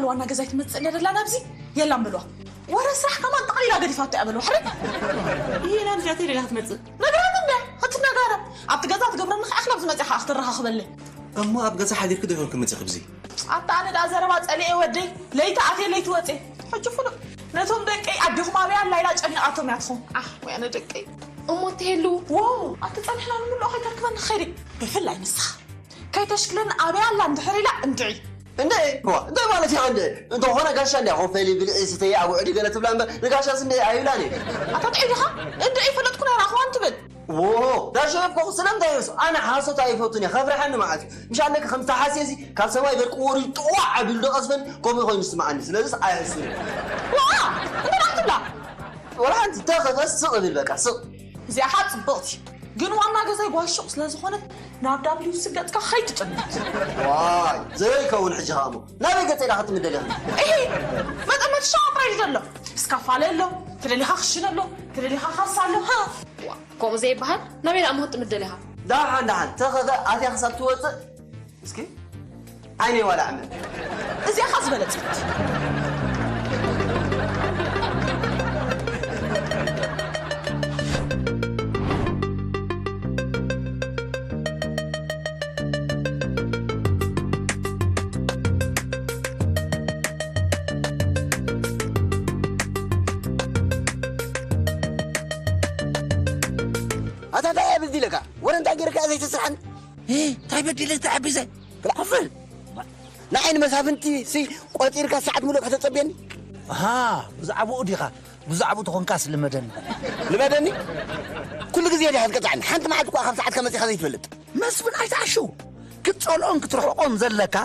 ዋና ገዛይ ትመጽእ እንድያ ደላ ናብዚ የላን በልዋ። ወረ ስራሕ ከማን ጠቕሊላ ገዲፋቶ እያ በልዋ። ሕሪ ይሄ ናብዚኣ ተደላ ክትመጽእ ነግራት እንድያ ክትነጋረብ ኣብቲ ገዛ ትገብረኒ ከኣ ክላብ ዝመጽእ ከኣ ክትረኻኽበለይ። እሞ ኣብ ገዛ ሓዲርክ ዶ ይኾን ክመጽእ ክብዚ? ኣታ ኣነ ደኣ ዘረባ ጸሊኤ ወደይ ለይቲ ኣትየ ለይቲ ወጽየ። ሕጂ ፍሉጥ ነቶም ደቀይ ኣዴኹም ኣበይ ኣላ ኢላ ጨኒቓቶም እያ ትኸውን። ኣሕ ወይ ኣነ ደቀይ። እሞ ትሄሉ ዎ ኣቲ ጸኒሕና ንምልኦ ከይተርክበኒ ክኸይድ እየ። ብፍላይ ንስኻ ከይተሽክለኒ ኣበይ ኣላ እንድሕር ኢላ እንድዒ። እንደ ዋ እንደ ማለት ያ እንደ እንተኾነ ጋሻ እንደ ኮፈሊ ብልዒ ስተይ ኣብ ውዕዲ ገለ ትብላ እምበር ንጋሻስ እንደ ኣይብላን እየ ኣታ ጥዒ ዲኻ እንድዒ ፈለጥኩ ነይራ ክዋን ትብል ዎ ዳሸ እኮ ስለምንታይ እዩስ ኣነ ሓሶት ኣይፈቱን እየ ከፍርሐኒ ማለት እዩ ምሽ ኣለክ ከም ዝተሓስየ እዚ ካብ ሰማይ በርቂ ወሪዱ ጥዋዕ ኣቢሉ ዶ ቀዝፈኒ ከምኡ ኮይኑ ዝስምዓኒ ስለዚስ ኣይሕስን እዩ ዋ እንደ ትብላ ወላ ሓንቲ ተኸፈ ስቕ ብል በቃ ስቕ እዚኣ ኸዓ ፅብቕቲ ግን ዋና ገዛይ ጓሹቕ ስለ ዝኾነት ናብ ዳብሊው ሲ ገፅካ ኸይትጥምት ዋይ ዘይከውን ሕጂ ኸኣ እሞ ናበይ ገፀ ኢላ ክትምደል ኢኺ እሂ መጠመቲ ሸቓ ጥራይ እዩ ዘሎ ስካፋለ ኣሎ ተደሊኻ ክሽነ ኣሎ ተደሊኻ ካሳ ኣሎ ሃ ከምኡ ዘይበሃል ናበይ ደኣ ምኽድ ምደሊኻ ደሓን ደሓን ተኸፈ ኣትያ ክሳብ ትወፅእ እስኪ ዓይነይ ዋላ ዕመል እዚኣ ኸ ዝበለጸት ኣታ እንታይ እየ ብዚ ኢለካ ወረ እንታይ ገይርካ ዘይትስርሓኒ እንታይ በዲለ እንታይ ሓቢሰ ክፍል ንዓይ ንመሳፍንቲ ሲ ቆፂርካ ሰዓት ሙሉእ ከተፀብየኒ ኣሃ ብዛዕባኡ ዲኻ ብዛዕባኡ ተኾንካስ ልመደኒ ልመደኒ ኩሉ ግዜ ዲኻ ትቀፃዕኒ ሓንቲ መዓልቲ እኳ ካብ ሰዓትካ መፂኻ ዘይትፈልጥ መስፍን ኣይትዓሽው ክትፀልኦን ክትርሕቆን ዘለካ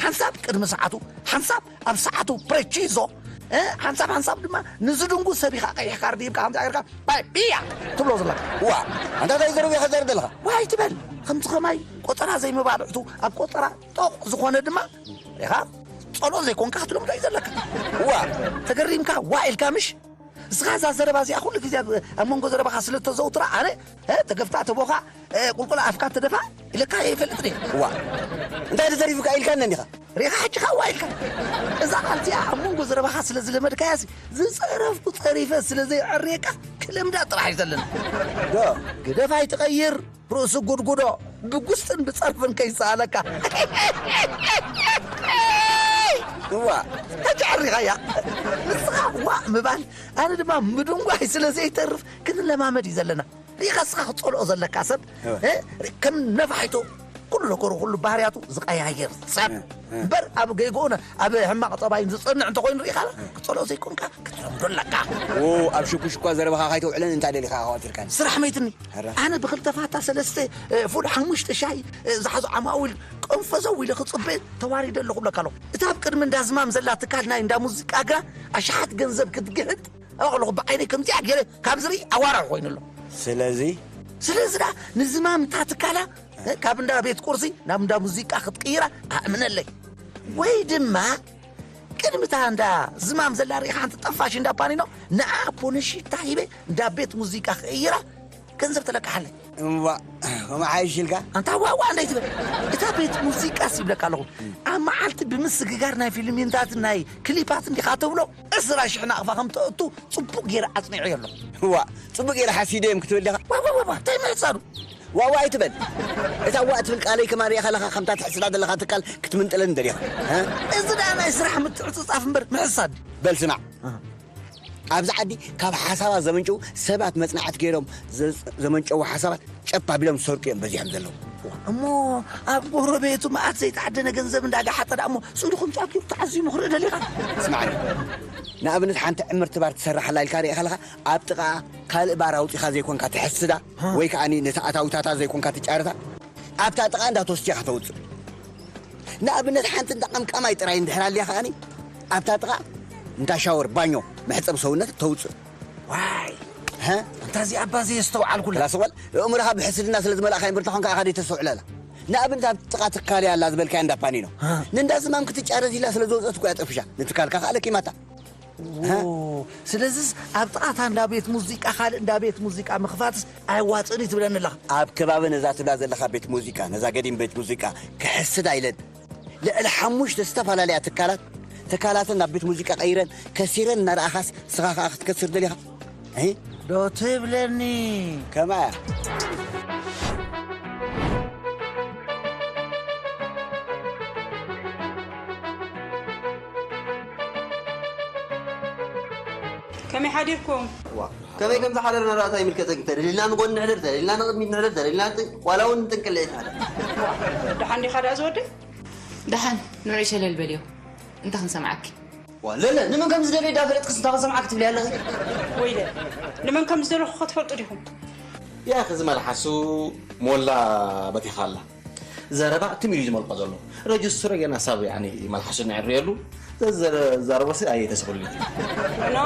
ሓንሳብ ቅድሚ ሰዓቱ ሓንሳብ ኣብ ሰዓቱ ፕሬቺዞ ሓንሳብ ሓንሳብ ድማ ንዝድንጉ ሰብ ኢኻ ቀይሕ ካርዲ ሂብካ ከምዚ ጌርካ ባይ ብያ ትብሎ ዘለካ ዋ ኣንታ እንታይ ዘረብ ኢኻ ዘር ዘለኻ ዋይ ትበል ከምዚ ከማይ ቆጠራ ዘይምባልዕቱ ኣብ ቆጠራ ጦቕ ዝኾነ ድማ ኢኻ ጸሎ ዘይኮንካ ክትልምዶ እዩ ዘለካ ዋ ተገሪምካ ዋ ኢልካ ምሽ እስኻ እዛ ዘረባ እዚኣ ኩሉ ግዜ ኣብ መንጎ ዘረባኻ ስለ ተዘውትራ ኣነ ተገፍታ ተቦኻ ቁልቁል ኣፍካ ተደፋ ኢለካ ይፈልጥ ድየ ዋ እንታይ ተዘሪፉካ ኢልካኒ እንዲኻ ሪኻ ሕጂ ኻዋ ኢልካ እዛ ቃል እዚኣ ኣብ መንጎ ዘረባኻ ስለ ዝለመድካያ ዝጸረፍኩ ጸሪፈ ስለ ዘይዕርየካ ክልምዳ ጥራሕ እዩ ዘለና ዶ ግደፍ ኣይትቐይር ርእሲ ጉድጉዶ ብጉስጥን ብጸርፍን ከይሰኣለካ እዋ ሕጂ ዕሪኻያ ንስኻ ዋእ ምባል ኣነ ድማ ምድንጓይ ስለ ዘይተርፍ ክንለማመድ እዩ ዘለና ርኢኻ እስኻ ክጸልኦ ዘለካ ሰብ ከም ነፋሒቶ ኩሉ ነገሩ ኩሉ ባህርያቱ ዝቀያየር ሰብ እምበር ኣብ ገይግኡን ኣብ ሕማቕ ጠባይን ዝጸንዕ እንተኾይኑ ርኢኻ ክጸልኦ ዘይኮንካ ክትለምዶ ኣለካ ኣብ ሽኩሽኳ ዘረባኻ ካይተውዕለን እንታይ ደሊኻ ኣዋፊርካኒ ስራሕ መይትኒ ኣነ ብክልተ ፋታ ሰለስተ ፉል ሓሙሽተ ሻሂ ዝሓዙ ዓማዊል ቀንፈዘው ኢለ ክፅበ ተዋሪደ ኣለኹ ብለካ ኣለኹ እታ ኣብ ቅድሚ እንዳ ዝማም ዘላ ትካል ናይ እንዳ ሙዚቃ ግራ ኣሽሓት ገንዘብ ክትግሕጥ ኣለኹ ብዓይነይ ከምዚኣ ገይረ ካብ ዝርኢ ኣዋርሕ ኮይኑ ኣሎ ስለዚ ስለዚ ዳ ንዝማም እታ ትካላ ካብ እንዳ ቤት ቁርሲ ናብ እንዳ ሙዚቃ ክትቅይራ ኣእምነለይ ወይ ድማ ቅድሚ እታ እንዳ ዝማም ዘላ ርኢኻ ሓንቲ ጠፋሽ እንዳ ፓኒኖ ንዓ ፖነሺታ ሂበ እንዳ ቤት ሙዚቃ ክቕይራ ገንዘብ ተለቃሓለይ እዋ ከመሓይሽ ኢልካ ኣንታ ዋዋ እንታይ ትብል እታ ቤት ሙዚቃስ ይብለካ ኣለኹ ኣብ መዓልቲ ብምስግጋር ናይ ፊልሚንታት ናይ ክሊፓት እንዲኻ ተብሎ ዕስራ ሽሕ ናቕፋ ከም ተእቱ ጽቡቕ ገይረ ኣጽኒዐዮ ኣለኹ እዋ ጽቡቕ ገይረ ሓሲደ እዮም ክትብል ዲኻ ዋዋ እንታይ ምሕሳዱ ዋዋ ኣይትበል እታ ዋእ ትብል ቃለይ ከማን ሪኢኻ ኣለኻ ከምታ ትሕስዳ ዘለኻ ትካል ክትምንጥለኒ ደሊኻ እዚ ደኣ ናይ ስራሕ ምትዕፅፃፍ እምበር ምሕሳድ በል ስማዕ ኣብዚ ዓዲ ካብ ሓሳባት ዘመንጭው ሰባት መፅናዕት ገይሮም ዘመንጨው ሓሳባት ጨፕ ኣቢሎም ዝሰርቁ እዮም በዚሖም ዘለዉ እሞ ኣብ ጎረቤቱ መኣት ዘይተዓደነ ገንዘብ እንዳጋሓጠ ደኣ እሞ ስእሉ ከምዚ ኣኪሩ ተዓዚሙ ክርኢ ደሊኻ ስማዕኒ ንኣብነት ሓንቲ ዕምርቲ ባር ትሰርሓላ ኢልካ ርኢ ከለኻ ኣብ ጥቓኣ ካልእ ባር ኣውፂኻ ዘይኮንካ ትሕስዳ ወይ ከዓ ነቲ ኣታዊታታ ዘይኮንካ ትጫረታ ኣብታ ጥቓ እንዳተወስቲ ኢኻ ተውፅእ ንኣብነት ሓንቲ እንዳ ቀምቃማይ ጥራይ እንድሕር ኣልያ ከኣኒ ኣብታ ጥቓ እንዳ ሻወር ባኞ መሕፀቢ ሰውነት ተውፅእ ዋይ እንታ እዚኣ እባ ዘየስተውዓልኩላ ክላስ ወል ኣእምሮኻ ብሕስድና ስለ ዝመልእኻ እምበር ተኾንካ ኢኻ ዘይተስተውዕለላ ንኣብነት ኣብ ጥቓ ትካል ኣላ ዝበልካያ እንዳ ፓኒኖ ንእንዳ ዝማም ክትጫረዝ ኢላ ስለ ዝወፀት እኮ እያ ጠፊሻ ንትካልካ ከዓ ለኪማታ ስለዚስ ኣብ ጥቓታ እንዳ ቤት ሙዚቃ ካልእ እንዳ ቤት ሙዚቃ ምኽፋትስ ኣየዋፅእን እዩ ትብለኒ ኣለኻ ኣብ ከባቢ ነዛ ትብላ ዘለኻ ቤት ሙዚቃ ነዛ ገዲም ቤት ሙዚቃ ክሕስዳ ኢለን ልዕሊ ሓሙሽተ ዝተፈላለያ ትካላት ትካላተን ናብ ቤት ሙዚቃ ቀይረን ከሲረን እናረኣኻስ ስኻ ኸኣ ክትከስር ደሊኻ? እ? ዶ ትብለኒ? ከማያ። ከመይ ሓዲርኩም? ዋ፣ ከመይ ከም ዝሓደርና ደኣ እንታይ ይምልከተኪ? ተደሊልና ንጎኒ ንሕደር፣ ተደሊልና ንቕድሚት ንሕደር፣ ተደሊልና ንጥን-፣ ዋላ እውን ንጥንቅልዒት ንሕደር። ደሓን ዲኻ ደኣ ዝወደይ? ደሓን፣ ንዑ ሸለል በልዮ። እንታይ ክንሰምዓኪ? ዋ፣ ለለ፣ ንመን ከም ዝደልዮ ዳፈለጥክስ እንታይ ክንሰምዓኪ ትብሊ ኣለኺ? ወይለ፣ ንመን ከም ዝደለኹ ኸ ትፈልጡ ዲኹም? ያኺ፣ እዚ መልሓሱ ሞላ በቲኻ ኣላ። ዘረባ ትም ኢሉ እዩ ዝመልቆ ዘሎ። ረጅስትሮ ገና ሳብ፣ ያኒ፣ መልሓሱ ንዕርየሉ። ዘ-፣ ዘ-፣ ዘረባሲ ኣየተስብሉ። ኖ፣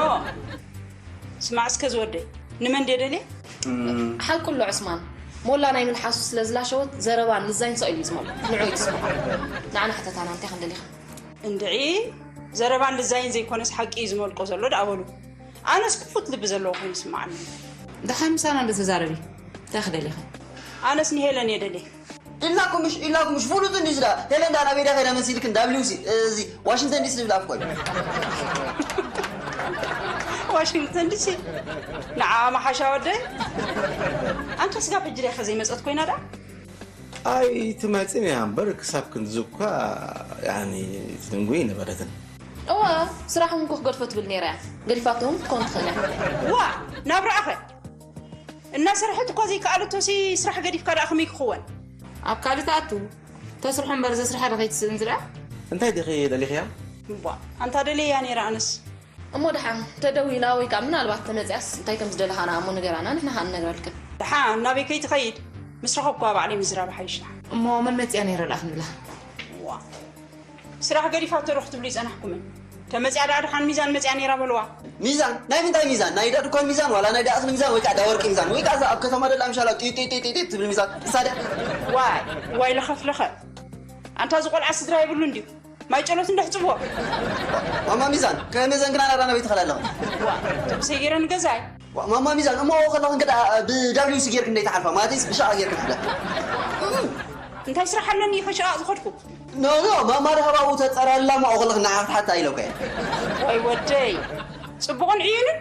ስማዕ እስከ ዝወደይ፣ ንመን ድየ ደልየ? ሓቁ ኣሎ ዑስማን። ሞላ ናይ መልሓሱ ስለ ዝላሸወት ዘረባን ልዛይን ሰቕ ኢሉ እዩ ዝመልቆ። ንዑ እዩ ትስምዖ። ንዓና ሕተታና እንታይ ከም ደሊኻ? እንድዒ፣ ዘረባን ልዛይን ዘይኮነስ ሓቂ እዩ ዝመልቆ ዘሎ ደኣ በሉ። ኣነስ ክፉት ልቢ ዘለዎ ኮይኑ ይስምዓኒ። ደሓን ምሳና እንዶ ተዛረቢ። እንታይ ክደሊኺ? ኣነስ ንሄለን እየ ደልየ። ኢልናኩምሽ፣ ኢልናኩምሽ፣ ፍሉጥ እንዲስ ደኣ። ሄለን ደኣ ናበይ ደኣ ከይዳ መሲልክን? ዳብሊው ሲ፣ እዚ ዋሽንግተን ዲሲ ዝብላ እኮ እዩ። ዋሽንግተን ዲሲ? ንዓ መሓሻ ወደይ። ኣንታ ስጋብ ሕጂ ደኣ ከ ዘይመጸት ኮይና ደኣ? ኣይትመጽን እያ እምበር፣ ክሳብ ክንድዚ እኳ፣ ያኒ፣ ትድንጉ ኣይነበረትን። እወ፣ ስራሕ እውን እኮ ክገድፎ ትብል ነይራ እያ። ገዲፋቶ እውን ክትከውን ትኽእል እያ። ዋ፣ ናብራኣ ኸ? እናሰርሐት እኳ ዘይከኣለቶሲ ስራሕ ገዲፍካ ደኣ ከመይ ክኽወን? ኣብ ካልእ ትኣቱ። ተስርሖ እምበር ዘስርሓ ዶ ከይትስእን ዝረኣ? እንታይ ዲኺ ደሊኽያ? እባ፣ ኣንታ ደልየያ ነይረ ኣነስ። እሞ ደሓን ተደዊላ ወይ ከኣ ምናልባት ተመጺኣስ እንታይ ከም ዝደለኻና እሞ ንገራና፣ ንሕና ከኣ ንነግረልክን። ደሓን ናበይ ከይትኸይድ፣ ምስ ረኸብኩዋ ባዕለይ ምዝራብ ሓይሽ ደሓን። እሞ መን መጺኣ ነይረ ደኣ ክንብላ? ዋ። ስራሕ ገዲፋቶ ዶ ክትብሉ ይጸናሕኩምን? ተመጺኣ ደኣ ደሓን ሚዛን መጺኣ ነይራ በልዋ። ሚዛን? ናይ ምንታይ ሚዛን? ናይ ዳ ድኳን ሚዛን ዋላ ናይ ዳ እኽሊ ሚዛን ወይ ከኣ ዳ ወርቂ ሚዛን ወይ ከኣ እዛ ኣብ ከተማ ደላ ምሻላ ጢጢጢጢጢ ትብል ሚዛን? እሳ ድያ? ዋይ፣ ዋይ ለኸፍ ለኸፍ። ኣንታ እዚ ቆልዓ ስድራ የብሉን ድዩ? ማይ ጨሎት እንዶ ሕጽብዎ። ማማ ሚዛን፣ ከመዘንግና ናዳ ናበይ ትኸዳ ኣለኻ? ዋ፣ ጥብሰይ ገይረ ንገዛይ። ዋ፣ ማማ ሚዛን፣ እሞ ኣብኡ ከለኽን ከዳ ብዳብሊው ሲ ጌርክን ደይትሓልፋ፣ ማለትስ ብሸቓ ጌርክን ሕዳ። እንታይ ስራሕ ኣለኒ ከሸቓቕ ዝኸድኩ? ኖ፣ ኖ፣ ማማ ደሃባኡ ተጸራላ እሞ ኣብኡ ከለኽን ንዓኻ ክትሓታ ኢለኳ እየ። ወይ ወደይ፣ ጽቡቕን ዕዩንን?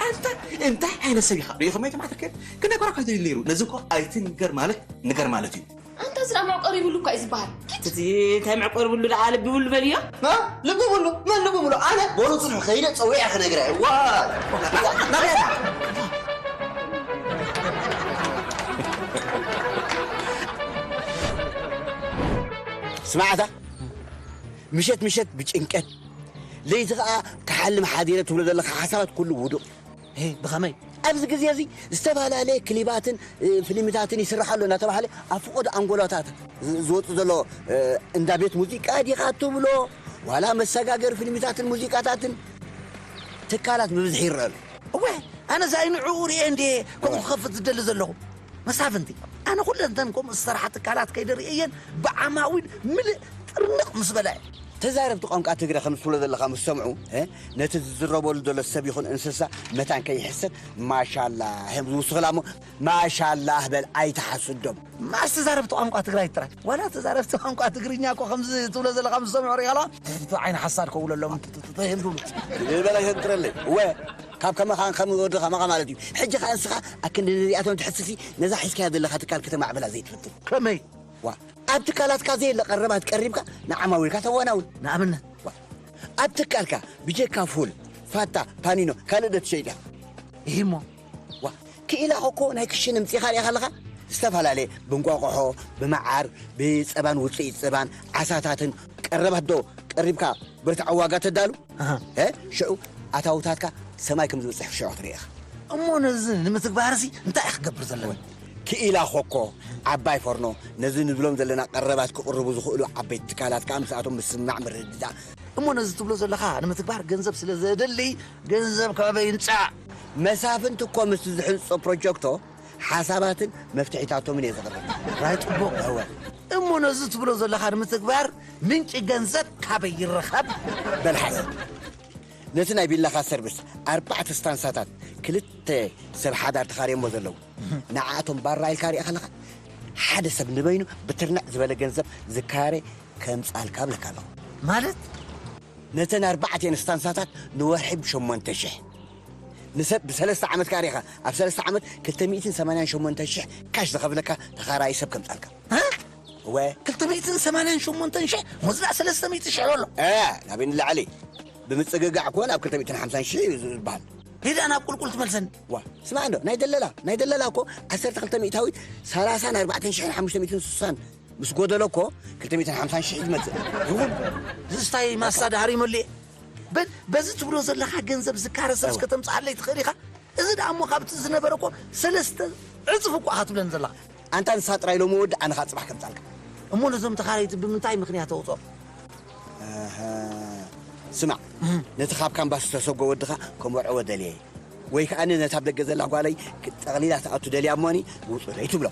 ኣንታ እንታይ ዓይነት ሰብ ኢኻ? ርኢኹም ኣይተማዕተርከን? ክነገረካ ትብል ነይሩ። ነዚ እኮ ኣይትንገር ማለት ንገር ማለት እዩ። ኣንታ እዚ ደኣ መዕቆሪ ይብሉ እኳ እዩ ዝበሃል። ኪድ። እቲ እንታይ መዕቆሪ ብሉ ደኣ ልቢ ብሉ በልዮ? ማ? ልቢ ብሉ? መን ልቢ ብሉ? ኣነ? በሉ ጽንሑ፣ ከይደ ጸዊዐ ክነግራ እየ። ዋይ! ናበይ ኣታ? ስማዕታ፣ ምሸት ምሸት ብጭንቀት፣ ለይቲ ኸኣ ክሓልም ሓዲረ ትብሎ ዘለኻ ሓሳባት ኩሉ ውዱቕ። ሄ፣ ብኸመይ? ኣብዚ ግዜ እዚ ዝተፈላለየ ክሊባትን፣ እ፣ ፊልምታትን ይስራሕ ኣሎ እናተባህለ ኣብ ፍቖዶ ኣንጎላታት ዝ-፣ ዝወጽእ ዘሎ፣ እ፣ እንዳ ቤት ሙዚቃ ዲኻ ትብሎ? ዋላ መሰጋገሪ ፊልምታትን ሙዚቃታትን ትካላት ብብዝሒ ይረአ ኣሎ። እወ፣ ኣነ ሳይ ንዕኡ ርእየ እንድየ ከምኡ ክኸፍት ዝደሊ ዘለኹ። መሳፍንቲ፣ ኣነ ኩለንተን ከምኡ ዝሰርሓ ትካላት ከይደ ርእየን ብዓማዊል ምልእ ጥርንቕ ምስ በላ እየ። ተዛረብቲ ቋንቋ ትግረ ከም ትብሎ ዘለኻ ምስ ሰምዑ፣ እ፣ ነቲ ዝዝረበሉ ዘሎ ሰብ ይኹን እንስሳ መታን ከይሕሰብ ማሻላህ እዮም ዝውስኹላ እሞ፣ ማሻላህ በል ኣይትሓስዶም። ማስ ተዛረብቲ ቋንቋ ትግራይ ጥራይ። ዋላ ተዛረብቲ ቋንቋ ትግርኛ እኮ ከምዚ ትብሎ ዘለኻ ምስ ሰምዑ ሪኢኻ ኣለኻ? ትሕቲ ዓይኒ ሓሳድ ከውለሎም ት-፣ ት-፣ ት-፣ እዮም ዝብሉ። ዝበላ ይፈጥረለይ። እወ፣ ካብ ከማኻን ከም ወዲ ከማኻ ማለት እዩ። ሕጂ ኸኣ ንስኻ ኣክንዲ ነዚኣቶም ትሕስሲ፣ ነዛ ሒዝካያ ዘለኻ ትካል ከተማዕብላ ዘይትፍትን። ከመይ? ዋ፣ ኣብ ትካላትካ ዘየለ ቀረባት ቀሪብካ ንዓማዊልካ ተወናውን። ንኣብነት? ዋ፣ ኣብ ትካልካ ብጀካ ፉል፣ ፋታ፣ ፓኒኖ ካልእ ዶ ትሸይጥ ኢኻ? ኢሂ እሞ። ዋ፣ ክኢላኸ እኮ ናይ ክሽነ ምጺኻ ርኢኻ ኣለኻ? ዝተፈላለየ ብእንቋቑሖ፣ ብመዓር፣ ብጸባን ውጽኢት ጸባን፣ ዓሳታትን ቀረባት ዶ ቀሪብካ ብርትዓዊ ዋጋ ተዳሉ? ኣሃ። እ? ሽዑ ኣታውታትካ ሰማይ ከም ዝበጽሕ ሽዑ ክትርኢ ኢኻ። እሞ ነዚ ንምትግባርሲ እንታይ እየ ክገብር ዘለኒ? ክኢላኸ እኮ ዓባይ ፎርኖ፣ ነዚ ንብሎም ዘለና ቀረባት ክቕርቡ ዝኽእሉ ዓበይቲ ትካላት ከኣ ምስኣቶም ምስምማዕ ምርድዳእ። እሞ ነዚ ትብሎ ዘለኻ ንምትግባር ገንዘብ ስለ ዘድሊ፣ ገንዘብ ካበይ ይምጻእ? መሳፍንቲ እኮ ምስቲ ዝሕንጾ ፕሮጀክቶ ሓሳባትን መፍትሒታቶምን እየ ዘቕርብ። ራይ ጽቡቕ። እወ። እሞ ነዚ ትብሎ ዘለኻ ንምትግባር ምንጪ ገንዘብ ካበይ ይረኸብ? በል ሓዝ። ነቲ ናይ ቢላኻ ሰርቪስ ኣርባዕተ ስታንሳታት ክልተ ሰብ ሓዳር ተኻርዮሞ ዘለዉ። ንዓኣቶም ባራ ኢልካ ሪኣ ከለኻ ሓደ ሰብ ንበይኑ ብትርንዕ ዝበለ ገንዘብ ዝካረ ከምጻልካ ብለካ ኣለኹ። ማለት ነተን ኣርባዕተን ስታንሳታት ንወርሒ ብሸሞንተ ሽሕ ንሰብ ብሰለስተ ዓመት ካሪኻ ኣብ ሰለስተ ዓመት ክልተ ሚእትን ሰማንያን ሸሞንተ ሽሕ ካሽ ዝኸፍለካ ተኻራይ ሰብ ከምጻልካ። እወ። ክልተ ሚእትን ሰማንያን ሸሞንተን ሽሕ ሞዝዳ ሰለስተ ሚእቲ ሽሕ ኣሎ። እ ናበይ ንላዕሊ ብምጽግጋዕ ኮን ኣብ ክልተ ሚእትን ሓምሳን ሽሕ እዩ ዝበሃል። ሄዳ ናብ ቁልቁል ትመልሰኒ። ዋ ስማዕ እንዶ ናይ ደለላ ናይ ደለላ እኮ ዓሰርተ ክልተ ሚእታዊት ሰላሳን ኣርባዕተን ሽሕን ሓሙሽተ ሚእትን ስሳን ምስ ጎደሎ እኮ ክልተ ሚእትን ሓምሳን ሽሕ ትመጽእ። ይኹን ዝስታይ ማስታ ድሃር ይመልእ። በል በዚ ትብሎ ዘለኻ ገንዘብ ዝካረ ሰብ እስከ ተምጽኣለይ ትኽእል ኢኻ። እዚ ደኣ እሞ ካብቲ ዝነበረ እኮ ሰለስተ ዕጽፍ እኮ ኢኻ ትብለኒ ዘለኻ። ኣንታ ንሳ ጥራይ ሎሚ ወዲ ኣነ ኸኣ ጽባሕ ከምጻልካ። እሞ ነዞም ተኻረይቲ ብምንታይ ምኽንያት ተውጽኦም? ስማዕ፣ ነቲ ካብ ካምባስ ዝተሰጎ ወድኻ ከመርዕዎ ደልየ ወይ ከኣ ነታ ኣብ ደገ ዘላ ጓለይ ጠቕሊላ ትኣቱ ደልያ እሞኒ ውጹለይ ትብሎ።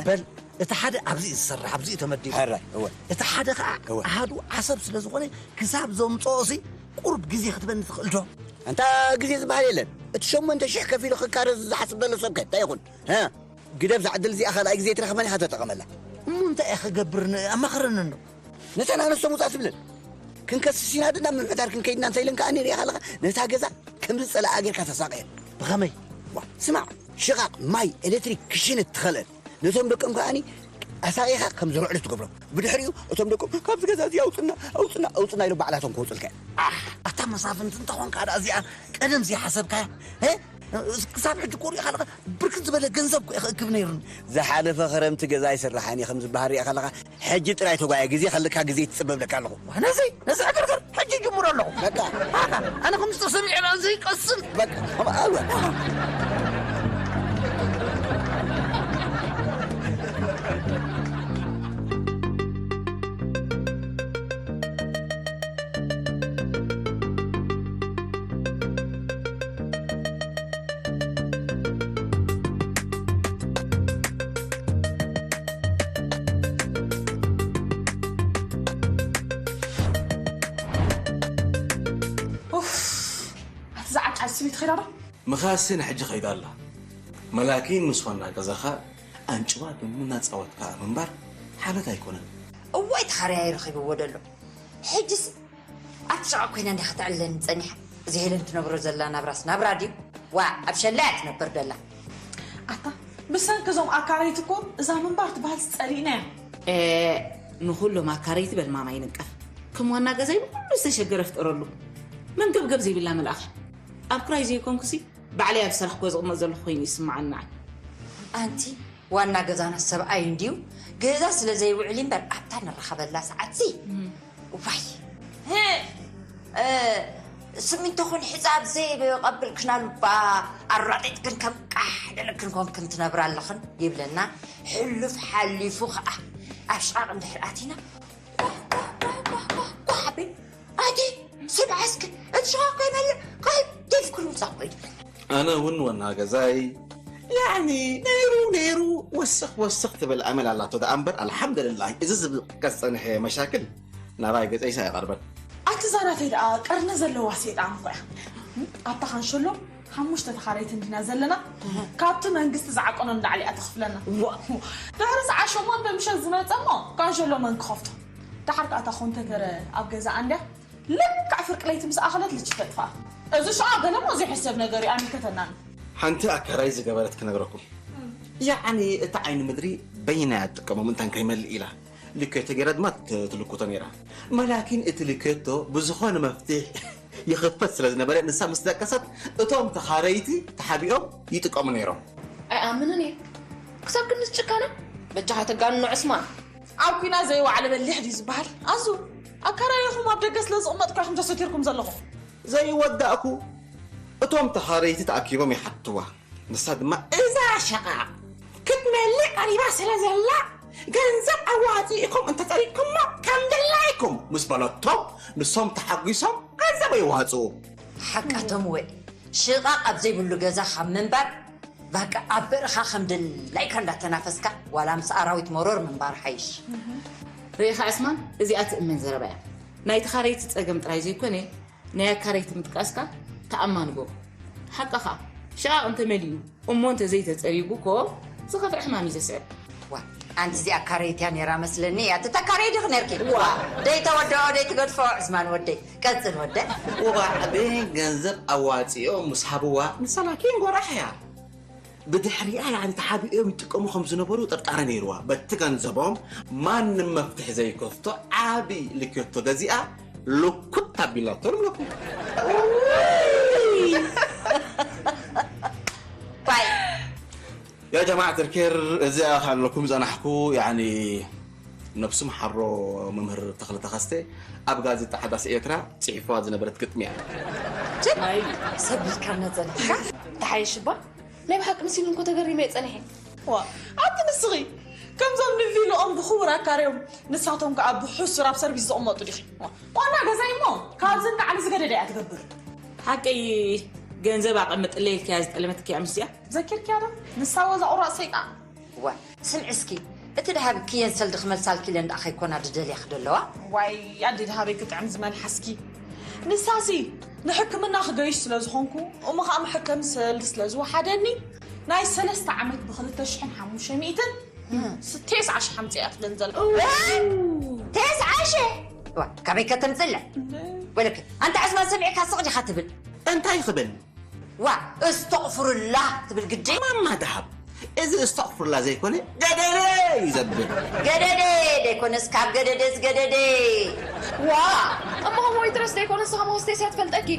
በል እቲ ሓደ ኣብዚ እዩ ዝሰርሕ፣ ኣብዚ እዩ ተመዲቡ። ሕራይ፣ እወ። እቲ ሓደ ከኣ እወ። ኣሃዱ ዓሰብ ስለ ዝኾነ ክሳብ ዘምጽኦ ሲ ቁሩብ ግዜ ክትበኒ ትኽእል ዶ? ኣንታ ግዜ ዝበሃል የለን። እቲ ሸሞንተ ሽሕ ከፊሉ ክካረዝ ዝሓስብ ዘሎ ሰብከ እንታይ ይኹን? ግደፍ፣ እዛ ዕድል እዚኣ ካልኣይ ግዜ ትረኽበን ኢኻ ተጠቐመላ። እሞ እንታይ እየ ክገብር? ኣማኽረኒ እንዶ። ነተን ኣነስቶም ውፃእ ትብለን ክንከስስ ኢና ድና ምምሕዳር ክንከይድና እንተኢለን ከዓ ንሪኣ ኣለኻ ነታ ገዛ ከም ዝፀላኣ ጌርካ ተሳቕየን። ብኸመይ? ዋ፣ ስማዕ፣ ሽቓቕ፣ ማይ፣ ኤሌክትሪክ፣ ክሽነ ትኸልአን ነቶም ደቆም ከዓኒ ኣሳቒኻ ከም ዝርዕዱ ትገብሮም። ብድሕሪኡ እቶም ደቆም ካብዚ ገዛ እዚ ኣውፅና ኣውፅና ኣውፅና ኢሎም ባዕላቶም ክወፁልካ እዮም። ኣታ መሳፍንቲ እንተኾንካ ደኣ እዚኣ ቀደም ዘይሓሰብካያ እ? ክሳብ ሕጂ ኮሪኡ ካለኸ ብርክት ዝበለ ገንዘብ ኮ ክእክብ ነይሩኒ። ዝሓለፈ ክረምቲ ገዛ ኣይስራሓን እየ ከም ዝበሃል ሪኣ ከለኻ ሕጂ ጥራይ ተጓየ ግዜ ከልካ ግዜ ትፅበብለካ ኣለኹ። ነዚ ነዚ ዕግርግር ሕጂ ይጅምሮ ኣለኹ። በቃ ኣነ ከምዚ ተሰሚዑ ና ዘይቀስን በቃ ኣወ ኡፍ ኣቲ ዝዓቃ ስቢት ኺዳ ዶ? ምኻሲ ንሕጂ ኸይዳ ኣላ። መላኪን ምስ ዋና ገዛኻ ኣንጭዋ ዱሙ እናጻወትካ ምንባር ሓለት ኣይኮነን። እዋይ ተኻርያይ ረኺብዎ ደሎ። ሕጅስ ኣብቲ ሸቓቕ ኮይና እንዲያ ከተዕልለኒ ጸኒሓ። እዚ ሄለን ትነብሮ ዘላ ናብራስ ናብራ ድዩ? ዋእ ኣብ ሸላ እያ ትነብር ደላ። ኣታ ብሰንኪ እዞም ኣካረይቲ እኮ እዛ ምንባር ትበሃል ጸሊእናያ። ኤእ ንኹሎም ኣካረይቲ በል ማማ ይንቀፍ። ከም ዋና ገዛይ ብኹሉ ዝተሸገረ ፍጠረሉ። መንገብገብ ዘይብላ መልኣኽ እያ። ኣብ ክራይ ዘይኮንኩሲ ባዕለይ ኣብ ዝሰራሕክዎ ዝቕመጥ ዘለኹ ኮይኑ እዩ ዝስምዓኒ ንዓይ። ኣንቲ ዋና ገዛና ሰብኣይ እንድዩ ገዛ ስለ ዘይውዕል እምበር ኣብታ ንራኸበላ ሰዓትሲ ዋይ ስሚንቶ ኹን ሕፃብ ዘይቀብል ክናሉ ባ ኣራጢጥክን ከም ቃሕ ደለክን ኮንክን ትነብራ ኣለኽን ይብለና። ሕሉፍ ሓሊፉ ኸዓ ኣብ ሽቓቕ እንድሕር ኣቲና ኳሕ ኳሕ ኳሕ ኳሕ ኳሕ ኣቤ ኣቲ ስምዓስክ እቲ ሸዋኮ ይመልእ ከይ ዴፍ ክሉ ምጻእ ኮይዱ ኣነ እውን ወና ገዛይ ያዕኒ ነይሩ ነይሩ ወስኽ ወስኽ ትብል ኣመል ኣላቶ ደኣ እምበር ኣልሓምድልላህ እዚ ዝብልካ ዝጸንሐ መሻክል ናባይ ገጸይስ ኣይቐርበን ኣቲ ዛናተይ ደኣ ቀርኒ ዘለዋ ሰይጣን እኮ እያ ኣብታ ካንሸሎ ሓሙሽተ ተኻረይቲ እንዲና ዘለና ካብቲ መንግስቲ ዝዓቀኖ ንላዕሊ እያ ተኽፍለና ድሕሪ ሰዓት ሸሞንተ ምሸት ዝመፀ እሞ ካንሸሎ መን ክኸፍቶ ደሓር ከኣ እታ ኮንተተረ ኣብ ገዛኣ እንድያ ልክዕ ፍርቂ ለይቲ ምስ ኣኸለት ልችት ተጥፍኣ። እዚ ሸኣ ገለ እሞ ዘይሕሰብ ነገር እዩ ኣይምልከተናን። ሓንቲ ኣካራይ ዝገበረት ክነግረኩም። ያዕኒ እቲ ዓይኒ ምድሪ በይና እያ ትጥቀሞ ምእንታን ከይመልእ ኢላ። ልኬቶ ገይራ ድማ ት- ትልኩቶ ነይራ። መላኪን እቲ ልኬቶ ብዝኾነ መፍትሕ ይኽፈት ስለ ዝነበረ ንሳ ምስ ደቀሰት እቶም ተኻረይቲ ተሓቢኦም ይጥቀሙ ነይሮም። ኣይኣምንን እየ ክሳብ ክንድዚ ጭካነ በጃኻ ተጋንኖ ዕስማን ኣብ ኩናት ዘይወዓለ በሊሕ ድዩ ዝበሃል ኣዙ ኣካራይኹም ኣብ ደገ ስለ ዝቕመጥኩ ኢኹም ተሰቲርኩም ዘለኹም ዘይወዳእኩ እቶም ተኻረይቲ ተኣኪቦም ይሓትዋ ንሳ ድማ እዛ ሸቓቕ ክትመልእ ቀሪባ ስለ ዘላ ገንዘብ ኣዋፂእኩም እንተፀሪግኩሞ ከም ድላይኩም ምስ በለቶም ንሶም ተሓጒሶም ገንዘብ የዋፅኡ ሓቃቶም ወይ ሽቓቕ ኣብ ዘይብሉ ገዛ ካብ ምንባር ባቃ ኣብ በርኻ ከም ድላይካ እንዳተናፈስካ ዋላ ምስ ኣራዊት መሮር ምንባር ሓይሽ። ርኢኻ ዕስማን እዚኣ ትእመን ዘረባ እያ። ናይ ተኻረይቲ ጸገም ጥራይ ዘይኮነ ናይ ኣካረይቲ ምጥቃስ ከኣ ተኣማኒ ጎቦ። ሓቅኻ ሽቓቕ እንተ መሊኡ እሞ እንተ ዘይተጸሪጉ እኮ ዝኸፍእ ሕማም እዩ ዘስዕብ። ዋ ኣንቲ እዚኣ ካረይት እያ ነይራ መስለኒ። እያ ትተካረይ ዲኺ ነርኪ? ዋ። ደይ ተወድኦ፣ ደይ ትገድፎ፣ ዕስማን ወደይ። ቀጽል ወደ። ወባዕበ ገንዘብ ኣዋፂኦም ምስ ሃብዋ ንሳላኪን ጎራሕ እያ። ብድሕሪኣ ያኒ ተሓቢኦም ይጥቀሙ ከም ዝነበሩ ጥርጣረ ነይርዋ። በቲ ገንዘቦም ማንም መፍትሒ ዘይከፍቶ ዓቢ ልኬቶ ገዚኣ ልኩት ኣቢላቶ ንብለኩም። ባይ ያ ጀማዓት ርኬር እዚኣ ካለኩም ጸናሕኩ ያኒ ነብሱ መሓሮ መምህር ተኽለ ተኸስተ ኣብ ጋዜጣ ሓዳስ ኤርትራ ጽሒፍዋ ዝነበረት ግጥሚ እያ። ሰቢልካ ነጸንሕካ። ተሓየሽ እባ ናይ ብሓቂ ንሲሉ እንኮ ተገሪመ እየ ጸኒሐ። ዋ ኣቲ ንስኺ ከምዞም ንቪልኦም ብኽቡር ኣካርዮም ንሳቶም ከዓ ብሕሱር ኣብ ሰርቪስ ዝቕመጡ ዲኺ? ዋ፣ ዋና ገዛይ እሞ ካብዚ ንላዕሊ ዝገደደ እያ ትገብር። ሓቀይ ገንዘብ ኣቐምጥለይ ኢልካያ ዝጠለመትኪያ ምስያ ዘኪርክያ ዶ ንሳ ወዛ ቁራፅ ሰይጣን። ዋ ስምዒ እስኪ፣ እቲ ድሃብኪ የን ሰልዲ ክመልሳልኪ ኢለን ደኣ ከይኮና ድደልያ ክደለዋ? ዋይ ኣዲ ድሃበይ ክጥዕም ዝመልሓስኪ። ንሳሲ ንሕክምና ክገይሽ ስለ ዝኾንኩ እሞ ከዓ መሐከሚ ሰልዲ ስለ ዝወሓደኒ ናይ ሰለስተ ዓመት ብክልተ ሽሕን ሓሙሽተ ሚእትን ስ- ቴስዓ ሽሕ ኣምፅእያ ትብለን ዘላ። ተስዓ ሽሕ? ዋ፣ ካበይ ከተምፅለ? ወለክ ኣንተ ዕስማን ሰሚዕካ ስቕ ዲኻ ትብል? እንታይ ክብል? ዋ እስተቕፍሩላ ትብል ግዲ። ማማ ደሃብ፣ እዚ እስተቕፍሩላ ዘይኮነ ገደደ እዩ ዘብል። ገደደ ደይኮነስ ካብ ገደደ ዝገደደ። ዋ እሞ ከም ወይትረስ ደይኮነ ንስኻ መወስተይስ እያ ትፈልጠኪ።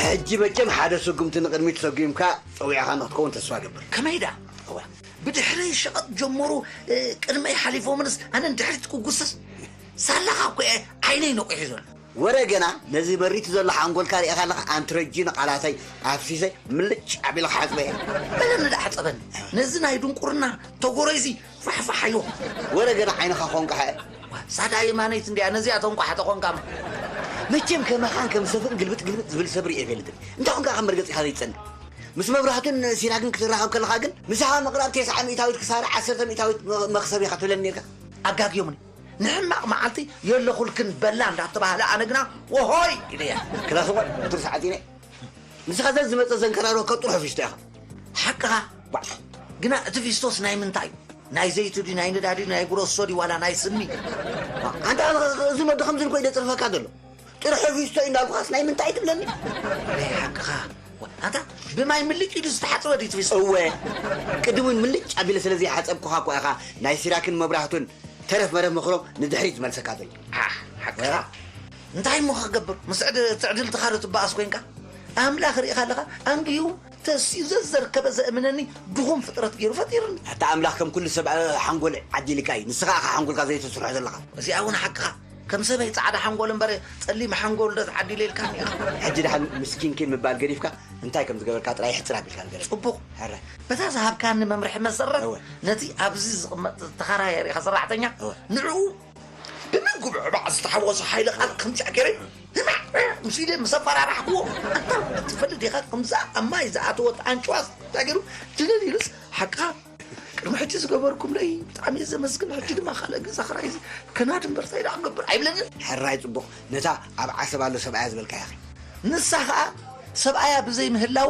ሕጂ መቸም ሓደ ስጉምቲ ንቕድሚት ሰጒምካ ጸዊዕኻ ንክትከውን ተስፋ ገብር። ከመይ ደኣ? እዋ ብድሕረይ ሸቐጥ ጀመሩ። ቅድመይ ሓሊፎምንስ ኣነ ንድሕሪት ክጉስስ ሳላኻ እኮ እየ ዓይነይ ነቒሑ ዘሎ። ወረ ገና ነዚ መሪቱ ዘሎ ሓንጎልካ ሪእኻ ኣለኻ ኣንትረጂ ንቓላተይ ኣፍሲሰ ምልጭ ኣቢልካ ሓጽበ እየ። በለኒ ደኣ ሓጸበኒ ነዚ ናይ ድንቁርና ተጎረይዚ ፋሕፋሕ ኣዮ። ወረ ገና ዓይንኻ ኮንቃሐ። ሳዳ የማነይት እንድያ ነዚኣ ተንቋሓ ተኾንካ እሞ። መቸም ከማኻን ከም ሰፍእን ግልብጥ ግልብጥ ዝብል ሰብ ሪኤ ፈልጥን። እንታይ ኮንካ ካብ መርገጺኻ ዘይትጸንዕ? ምስ መብራህቱን ሲራግን ክትራኸብ ከለኻ ግን ምሳኻ ምቕራብ ቴስዓ ሚእታዊት ክሳራ ዓሰርተ ሚእታዊት መኽሰብ ኢኻ ትብለኒ ኔርካ። ኣጋግዮምኒ። ንሕማቕ መዓልቲ የለኹልክን በላ እንዳተባህለ ኣነ ግና ወሆይ ኢለያ። ክላስ እዋን ዕቱር ሰዓት ኢነ ንስኻ ዘን ዝመጸ ዘንከራረወካ ጥርሑ ፊስቶ ኢኻ። ሓቅኻ ባዕ። ግና እቲ ፊስቶስ ናይ ምንታይ እዩ? ናይ ዘይቲ ድዩ ናይ ነዳዲ ድዩ ናይ ጉረሶ ድዩ ዋላ ናይ ስሚ? ኣንታ እዚ መዲ ከምዚ ንኮ ኢለ ጽርፈካ ዘሎ ጥርሑ ፊስቶ እዩ እንዳልኩኻስ ናይ ምንታይ ትብለኒ? ናይ ሓቅኻ ኣንታ ብማይ ምልጭ ኢሉ ዝተሓጽበ ድዩ እቲ ፊስቶ? እወ ቅድም እውን ምልጭ ኣቢለ ስለ ዘይሓጸብኩኻ እኮ ኢኻ ናይ ሲራክን መብራህቱን ተረፍ መረፍ ምኽሮም ንድሕሪት ዝመልሰካ ዘሎ። ሓቅኻ እንታይ እሞ ክገብር ምስ ትዕድልትኻ ዶ ትበኣስ ኮይንካ ኣምላኽ ርኢኻ ኣለኻ ኣንግዩ ተሲኡ ዘዘርከበ ዘእምነኒ ድኹም ፍጥረት ገይሩ ፈጢሩኒ። ኣታ ኣምላኽ ከም ኩሉ ሰብ ሓንጎል ዓዲልካ እዩ። ንስኻ ኢኻ ሓንጎልካ ዘይተስርሖ ዘለኻ። እዚኣ እውን ሓቅኻ። ከም ሰበይ ጻዕዳ ሓንጎል እምበር ጸሊም ሓንጎል ዶ ተዓዲለ ኢልካኒ ኢኻ። ሕጂ ደሓን ምስኪንኪን ምባል ገዲፍካ እንታይ ከም ዝገበርካ ጥራይ ሕጽር ኣቢልካ ንገረኒ። ጽቡቕ። ሕራይ። በታ ዝሃብካኒ መምርሒ መሰረት እወ። ነቲ ኣብዚ ዝቕመጥ ተኸራያሪ ኢኻ ሰራሕተኛ እወ። ንዕኡ ብመንጉብዕባዕ ዝተሓወሶ ሓይሊ ቃል ከምዚኣ ገይረ ህማዕ ምስ ኢለ ምስ ኣፈራራሕክዎ ኣታ ትፈልጥ ኢኻ ከምዛ ኣብ ማይ ዝኣተወት ኣንጭዋስ እንታይ ገይሩ ድልል ኢሉስ ሓቅኻ ቅድሚ ሕጂ ዝገበርኩምለይ ብጣዕሚ እየ ዘመስግን ሕጂ ድማ ካልእ ግዛ ክራይ እዚ ከናድ እምበር እንታይ ደኣ ክገብር ኣይብለንን ሕራይ ጽቡቕ ነታ ኣብ ዓሰብ ኣሎ ሰብኣያ ዝበልካያ ኸ ንሳ ኸኣ ሰብኣያ ብዘይ ምህላዉ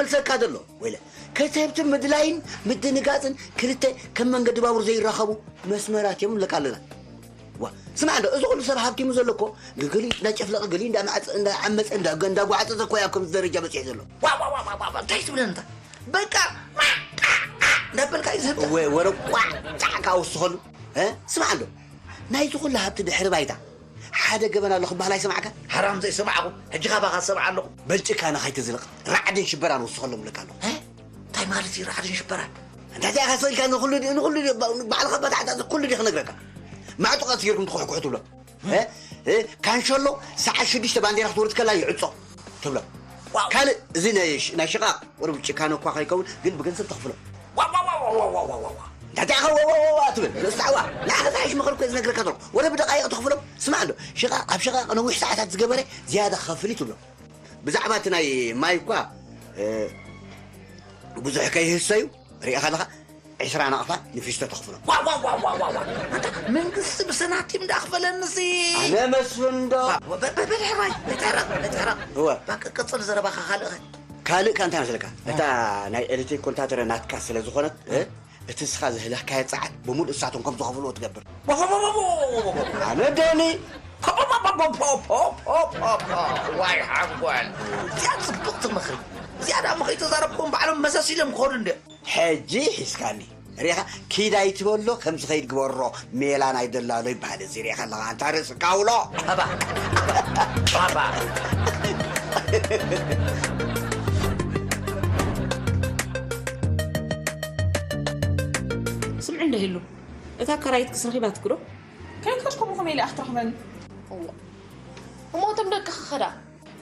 ክመልሰካ ዘሎ ወይለ። ከሰብቲ ምድላይን ምድንጋፅን ክልተ ከም መንገዲ ባቡር ዘይራኸቡ መስመራት እዮም ንብለካ ኣለና። ዋ፣ ስማዕ እንዶ፣ እዚ ኩሉ ሰብ ሃብቲሙ ዘሎ እኮ፣ ገሊኡ እንዳጨፍለቐ፣ ገሊኡ እንዳመዓፀ፣ እንዳዓመፀ፣ እንዳ-፣ እንዳጓዓፀፀ እኮ እዩ ኣብ ከምዚ ደረጃ በፂሑ ዘሎ። ዋ፣ ዋ፣ ዋ፣ ዋ፣ ዋ፣ እንታይ ትብለኒ እንታ? በቃ፣ ዋ፣ ዋ፣ ዋ፣ እንዳበልካ እዩ ዝህብካ። ወ-፣ ወረ ቋዕ ጫዕ ከኣ ወስኸሉ። እ? ስማዕ እንዶ፣ ናይዚ ኩሉ ሃብቲ ድሕሪ ባይታ ሓደ ገበን ኣሎ ክበሃል ኣይሰማዕካ? ሓራም ዘይሰማዕኹ፣ ሕጂ ካባኻ ዝሰምዕ ኣለኹ። በል ጭካነ ከይትዝልቕ፣ ራዕድን ሽበራን ወስኸሎም እብለካ ኣለኹ። እ? እንታይ ማለት እዩ ራዕድን ሽበራን? እንታይ እዚኣ ካሶ ኢልካ ንኹሉ ድ-፣ ንኹሉ ድ-፣ ባ-፣ ባዕልኻ ባታዕታ ኩሉ ዲኺ ክነግረካ? ማዕጦ ቀስ ጌርኩም ትኹሕኩሑ ትብሎ። እ? እ? ካንሸሎ ሰዓት ሽዱሽተ ባንዴራ ክትወርድ ከላ ይዕጾ ትብሎ። ዋው። ካልእ እዚ ናይ ሽ-፣ ናይ ሽቓቕ ቁሩብ ጭካነ እኳ ከይከውን ግን ብገንዘብ ተኽፍሎ። ዋው፣ ዋው፣ ዋው። እንታይ እዚኣ ዋው፣ ዋው፣ ዋው ትብል? ንእስታ ዓዋ። ንዓኻ ዝሓይሽ ምኽሪ እኮ ዝነግረካ ዘለኹ። ወረ ብደቃይቕ ተኽፍሎ። ስማዕ ኣሎ። ሽቓቕ፣ ኣብ ሽቓቕ ነዊሕ ሰዓታት ዝገበረ ዝያዳ ክኸፍል እዩ ትብሎ። ብዛዕባ እቲ ናይ ማይ እኳ፣ እ፣ ብዙሕ ከይህሰዩ ርኢኻ ኣለኻ፣ ዕስራ ናቕፋ ንፊስቶ ተኽፍሎ። ዋ፣ ዋ፣ ዋ። ኣንታ መንግስቲ ብሰናቲም እንዳኽፈለንሲ። ኣነ መስፍን ዶ? ዋ፣ በ-፣ በ-፣ በል ሕራይ፣ ንተረቕ፣ ንተረቕ። እወ። በቃ ቀጽል ዘረባኻ ካልእ ኸ? ካልእ ከ እንታይ መስለካ? እታ ናይ ኤሌክትሪክ ኮንትራክተር ናትካ ስለ ዝኾነት፣ እ፣ እቲ ንስኻ ዘህለኽካዮ ጸዓት ብምሉእ ንሳቶም ከም ዝኸፍልዎ ትገብር። ኣነ ደኒ። ዋይ ሓንጎል። እዚኣ ጽቡቕቲ ምኽሪ። እዚኣ ደኣ ምኽሪ ተዛረብኩም ባዕሎም መሰስ ኢሎም ክኸዱ እንደ። ሕጂ ሒዝካኒ። ርኢኻ፣ ኪድ ኣይትበሎ፣ ከም ዝኸይድ ግበሮ፣ ሜላ ናይ ደላሎ ይበሃል። እዚ ርኢኻ ኣለኻ፣ ኣንታ ርእሲ ካውሎ። ባባ፣ ባባ። ስምዒ እንደ ህሉ፣ እታ ኣካራይትክስ ረኺባትኪ ዶ? ከይከድኩ ብኸመይ ኢለ ክትረኽበኒ? እሞ እቶም ደቅኺ ኸ ደኣ?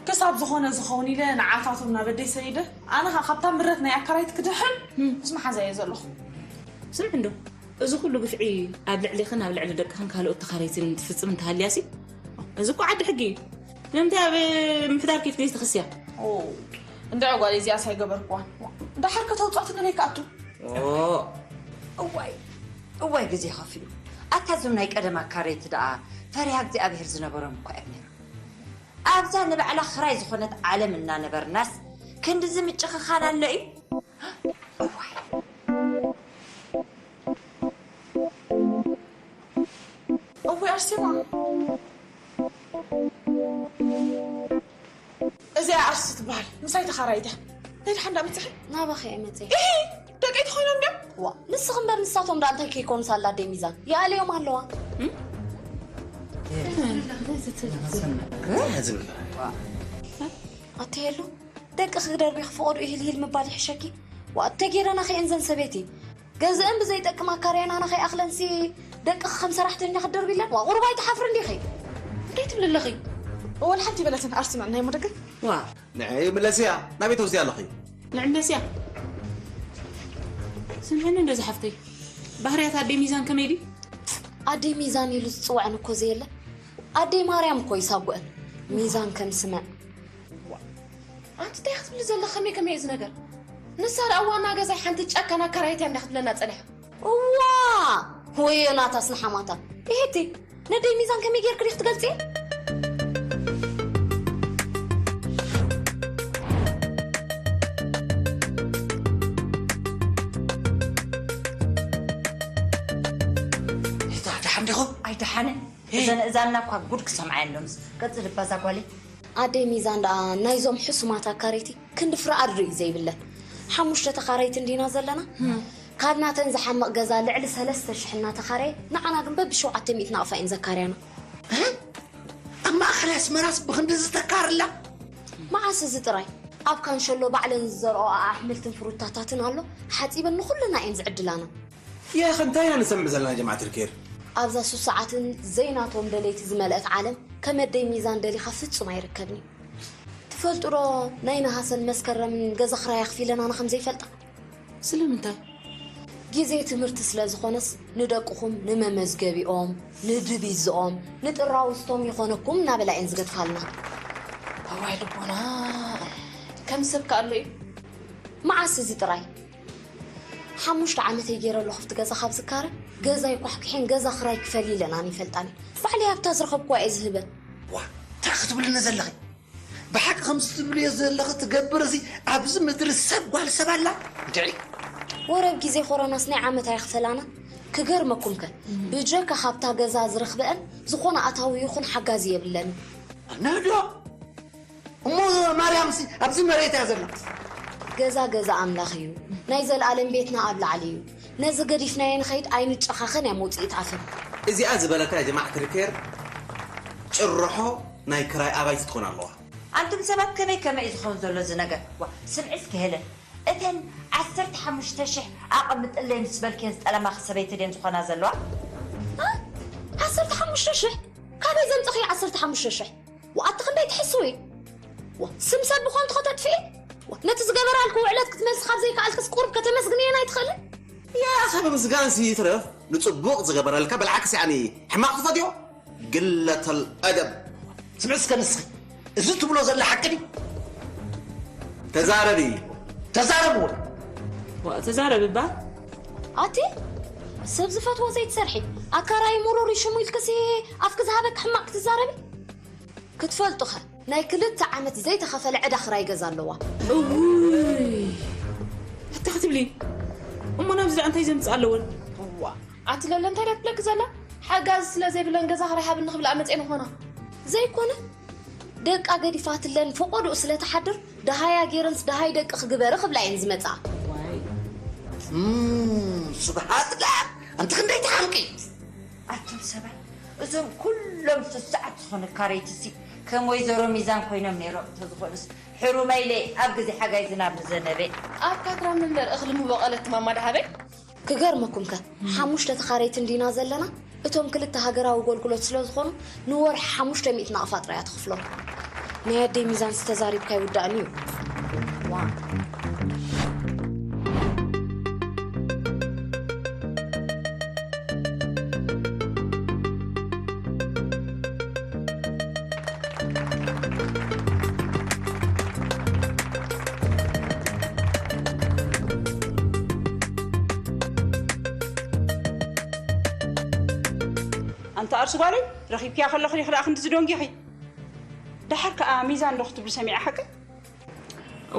ክሳብ ዝኾነ ዝኸውን ኢለ ንዓታቶም ናብ ኣደይ ሰዲደ፣ ኣነ ኸኣ ካብታ ምረት ናይ ኣካራይት ክድሕን ምስ መሓዛየ ዘለኹ። ስምዒ እንዶ፣ እዚ ኩሉ ግፍዒ ኣብ ልዕሌኽን ኣብ ልዕሊ ደቅኽን ካልኦት ተኻረይትን ትፍጽም እንተሃልያሲ፣ እዚ እኮ ዓዲ ሕጊ እዩ። ንምንታይ ኣብ ምሕዳር ኬድኪ ዘይትኽስያ? ኦ፣ እንድዒ ጓለይ እዚኣስ ኣይገበርክዋን። ደሓር ከተውጽኦ ትደልይ ከኣቱ። ኦ። እዋይ፣ እዋይ ግዜ ከፊኡ። ኣታ እዞም ናይ ቀደም ኣካረይቲ ደኣ ፈሪሃ እግዚኣብሄር ዝነበሮም እኮ እዮም ነይሮም። ኣብዛ ንባዕላ ክራይ ዝኾነት ዓለም እናነበርናስ ክንድዚ ምጭኽኻን ኣሎ እዩ? እዋይ። እወ ኣርሴማ፣ እዚኣ ኣርሲ ትበሃል ምሳይ ተኻራይታ። ናይ ደሓን ዳ መፅኺ? ናባኺ እየ መፅየ። ኢሂ፣ ደቀይ ተኾይኖም ድዮም? ዋ፣ ንስኺ እምበር ንሳቶም ዳ እንታይ ከይኮኑስ ኣላ ኣደይ ሚዛን? ይኣልዮም ኣለዋ። ዝብል። ኣቲ ሄሉ፣ ደቅኺ ክደርብዩ ክፍቐዱ ኢሂልሂል ምባል ይሕሸኪ? ዋ፣ ተጌረና ኸየን ዘን ሰበይቲ። ገዝአን ብዘይጠቅም ኣካርየን ኣና ከይኣኽለንሲ ደቅኺ ከም ሰራሕተኛ ክትደርብለን? ዋ፣ ቁሩብ ኣይትሓፍርን ዲኺ? እንታይ ትብሊ ኣለኺ? ወላ ሓንቲ ይበለትን ኣርሲ ምዕናይ እሞ ደገ። ዋ። ንዒ ምለስያ፣ ናበይ ተወስድያ ኣለኺ? ንዒ ምለስያ። ስምዕኒ እንዶ ዝሓፍተይ፣ ባህርያት ኣደይ ሚዛን ከመይ ድዩ? ኣደይ ሚዛን ኢሉ ዝጽውዐን እኮ ዘየለ። ኣደይ ማርያም እኮ ይሳጉአን። ሚዛን ከም ስመዕ። ኣንቲ እንታይ ክትብሊ ዘለኺ? ከመይ ከመይ እዚ ነገር? ንሳ ደኣ ዋና ገዛይ ሓንቲ ጨካን ኣካራይት እያ እንዳ ክትብለና ጸኒሓ። እዋ! ወዮ ናታስ ንሓማታ። እሄቲ፣ ነደይ ሚዛን ከመይ ጌርኪ ዲኺ ትገልጽ? እታ ደሓን ዲኹም? ኣይደሓንን። እዘን እዛና እኳ ጉድ ክሰምዓ ኣለምስ። ቀጽል እባ እዛ ጓለይ። ኣደይ ሚዛን ደኣ ናይዞም ሕሱማት ኣካረይቲ ክንዲ ፍረ ኣድሪ እዩ ዘይብለን። ሓሙሽተ ተኻረይቲ እንዲና ዘለና። ካብ ናተን ዝሓምቕ ገዛ ልዕሊ ሰለስተ ሽሕ እናተኻረየ፣ ንዓና ግን በብሸውዓተ ሚእቲ ናቕፋ እየን ዘካርያና። እ? ኣብ ማእኸል ኣስመራስ ብኽንዲ ዝተካርላ? መዓስ እዚ ጥራይ? ኣብ ካንሸሎ ባዕለን ዝዘርኦ ኣሕምልትን ፍሩታታትን ኣሎ፣ ሓጺበን ንኹልና እየን ዝዕድላና። ያኽ፣ እንታይ ኢና ንሰምዕ ዘለና ጀማዓት ልኬር? ኣብዛ ሱሳዓትን ዘይናቶም ደለይቲ ዝመልአት ዓለም፣ ከም ኣደይ ሚዛን ደሊኻ ፍጹም ኣይርከብን እዩ። ትፈልጡ ዶ፣ ናይ ነሃሰን መስከረምን ገዛ ኽራይ ኣኽፊለን ኣነ ከም ዘይፈልጣ? ስለምንታይ? ግዜ ትምህርቲ ስለ ዝኾነስ፣ ንደቅኹም ንመመዝገቢኦም፣ ንድቪዝኦም፣ ንጥራውስቶም ይኾነኩም እናበላ እየን ዝገድፋልና። ኣዋይ ልቦና፣ ከም ሰብ ከ ኣሎ እዩ? መዓስ እዚ ጥራይ? ሓሙሽተ ዓመተይ ገይረ ኣለኹ ኣብቲ ገዛ ካብ ዝካረ። ገዛ ይኳሕኩሒን ገዛ ክራይ ክፈሊ ኢለን ኣነ ይፈልጣን። ባዕለይ ኣብታ ዝረኸብኩዋ እየ ዝህበን። ዋ እንታይ ክትብልኒ ዘለኺ? ብሓቂ ከምዚ ትብልዮ ዘለኺ ትገብር እዚ ኣብዚ ምድሪ ሰብ ጓል ሰብ ኣላ? እንድዒ ወረ ኣብ ግዜ ኮሮናስ ናይ ዓመት ኣይኽፈላና። ክገርመኩምከ ብጀካ ካብታ ገዛ ዝረኽበአን ዝኾነ ኣታዊ ይኹን ሓጋዚ የብለንን። ነዶ እሞ ማርያምሲ ኣብዚ መሬት እያ ዘላ። ገዛ ገዛ ኣምላኽ እዩ። ናይ ዘለኣለም ቤትና ኣብ ላዕሊ እዩ። ነዚ ገዲፍናዮ ንኸይድ ኣይንጨኻኸን እያ መውፅኢት ኣፈን። እዚኣ ዝበለታ ጀማዕ ክሪኬር ጭርሖ ናይ ክራይ ኣባይቲ ትኾን ኣለዋ። ኣንቱም ሰባት ከመይ ከመይ እዩ ዝኸውን ዘሎ እዚ ነገር? ዋ ስምዒ እስኪ ሄለን፣ እተን ዓሰርተ ሓሙሽተ ሽሕ ኣቐምጥለይ ምስ በልክየን ዝጠለማኺ ሰበይቲ ድየን ዝኾና ዘለዋ? ዓሰርተ ሓሙሽተ ሽሕ? ካበይ ዘምፅኽዮ ዓሰርተ ሓሙሽተ ሽሕ? ወኣቲ ክንደይ ትሕስዊ? ስም ሰብ ብኾንቱ ከተጥፍኢ? ነቲ ዝገበራልኪ ውዕለት ክትመልሲ ካብ ዘይከኣልክስ ቁሩብ ከተመስግንየን ኣይትኽእልን? ያኸ ብምስጋንሲ ይትረፍ ንፅቡቕ ዝገበረልካ ብልዓክስ ያኒ ሕማቕ ትፈትዮ ግለተል ኣደብ ስምዒ እስከ ንስኺ እዚ ትብሎ ዘላ ሓቂ ድዩ? ተዛረቢ ተዛረብዎ ተዛረቢ እባ ኣቲ ሰብ ዝፈትዎ ዘይትሰርሒ ኣካራይ ሙሩር ሽሙ ኢልክሲ ኣፍኪ ዝሃበኪ ሕማቕ ክትዛረቢ ክትፈልጡኸ ናይ ክልተ ዓመት ዘይተኸፈለ ዕዳ ኽራይ ገዛ ኣለዋ። እውይ ኣታ ክትብሊ እሞ ናብዚ ደኣ እንታይ ዘምፅእ ኣለወን? እዋ ኣቲ ለለ እንታይ ደኣ ትብለኪ ዘላ? ሓጋዚ ስለ ዘይብለን ገዛ ኽራይ ሃብኒ ክብልኣ መፅኤን ኾና። ዘይኮነ ደቃ ገዲፋትለን ፈቖድኡ ስለ ትሓድር ደሃያ ገይረንስ ደሃይ ደቅኺ ግበሪ ክብላ እየን ዝመፅኣ። እም፣ ስብሃት ለኣብ ኣንቲ ክንደይ ትሓምቂ? ኣቱም ሰባት እዞም ኩሎም ስስዓት ዝኾኑ ካረይቲ ሲ ከም ወይዘሮ ሚዛን ኮይኖም ነይሮም እንተዝኾኑስ ሕሩመይለ ኣብ ግዜ ሓጋይ ዝናብ ምዘነበ ኣብ ካትራም እምበር እኽሊ ምበቐለት ማማ ደሃበይ ክገርመኩምከ ሓሙሽተ ተኻረይቲ እንዲና ዘለና እቶም ክልተ ሃገራዊ ጎልጉሎት ስለዝኾኑ ንወርሒ ሓሙሽተ ሚእቲ ናቕፋ ጥራይ እያ ትኽፍሎም ናይ ኣደይ ሚዛንስ ተዛሪብካ ኣይውዳእን እዩ። ኣንታ ኣርሲ ጓለይ ረኺብክያ ከለኺ ዲኺ ደኣ ክንድዚ ደንጊኺ? ደሓር ከኣ ሚዛን ዶ ክትብሊ ሰሚዐ ሓቂ?